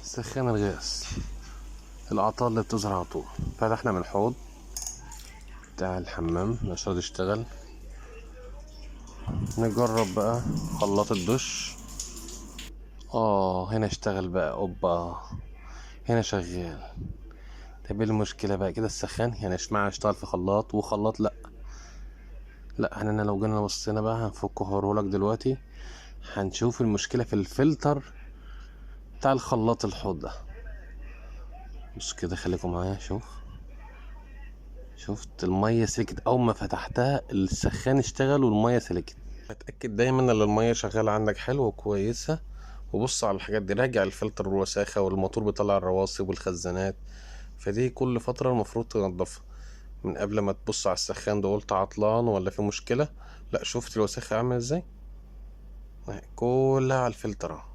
سخان الغاز، الاعطال اللي بتظهر على طول. فتحنا من الحوض بتاع الحمام مش راضي يشتغل. نجرب بقى خلاط الدش. هنا اشتغل بقى، اوبا هنا شغال. طب ايه المشكلة بقى كده؟ السخان يعني اشمعنى اشتغل في خلاط وخلاط لا؟ لا احنا لو جينا بصينا بقى هنفكه هوريهولك دلوقتي، هنشوف المشكلة في الفلتر بتاع الخلاط الحوض ده. بص كده خليكم معايا. شفت المية سلكت اول ما فتحتها، السخان اشتغل والمية سلكت. اتأكد دايما ان المية شغالة عندك حلوة وكويسة، وبص على الحاجات دي، راجع الفلتر والوساخة والموتور بيطلع الرواسب والخزانات، فدي كل فترة المفروض تنضفها من قبل ما تبص على السخان ده. قلت عطلان ولا في مشكلة؟ لا، شفت الوساخة عاملة ازاي؟ كلها على الفلتر اهو.